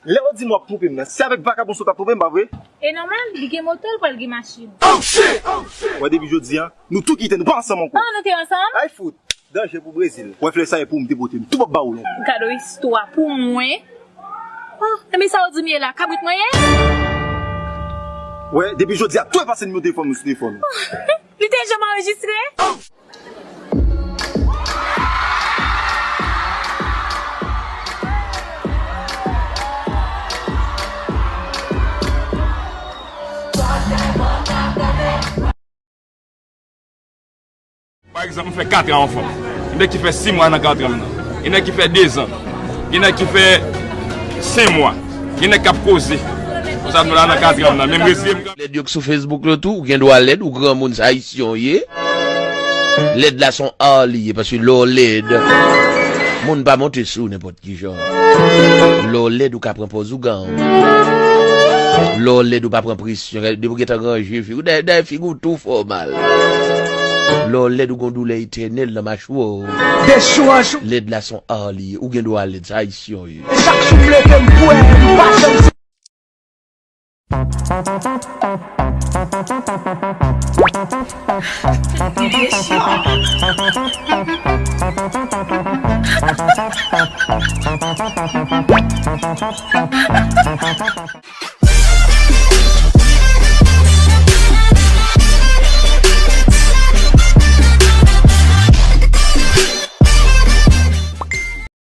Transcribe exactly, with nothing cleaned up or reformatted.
Lè w di m w ap twonpe m nan, se avèk vakabon sa w t ap twonpe m, pa vre? E nòmal, li gen moto, l pral gen machin. Wè, depi jodi a, nou tou kite, nou pa ansanm ankò. Ah, nou te ansanm? Ay fout, danje pou Brezil. Wè, flè sa e pou m te pote m. Tou p ap ba ou l ankò. Gade yon istwa pou mwen. Oh, e men sa w di m ye la, kabrit mwen ye? Wè, depi jodi a, tou efase nimewo telefòn mwen sou telefòn ou. Li te janm anrejistre? Pa egzanp, m fè katran anfan. Gen nèg ki fè sis mwa nan katran m nan. Gen nèg ki fè dezan. Gen nèg ki fè senk mwa. Gen nèg k ap koze. Konsa nou la nan katran m nan. Menm retire m. Lèd yo k sou Facebook la tou, ou gen dwa lèd, ou granmoun, se ayisyen w ye. Lèd la se yon art li ye, paske lè w lèd, moun pa monte sou ou nenpòt ki jan. Lè w lèd, ou ka pran pòz ougan. Lè w lèd, ou pa pran presyon. Depi w gentan ranje figi w, dayè, dayè figi w tou fè w mal. Lè w lèd, ou gon doulè etènèl nan machwè w. Lèd la se yon art li ye. Ou gen dwa lèd, se ayisyen w ye. E chak jou m leve, m kwè, m pa janm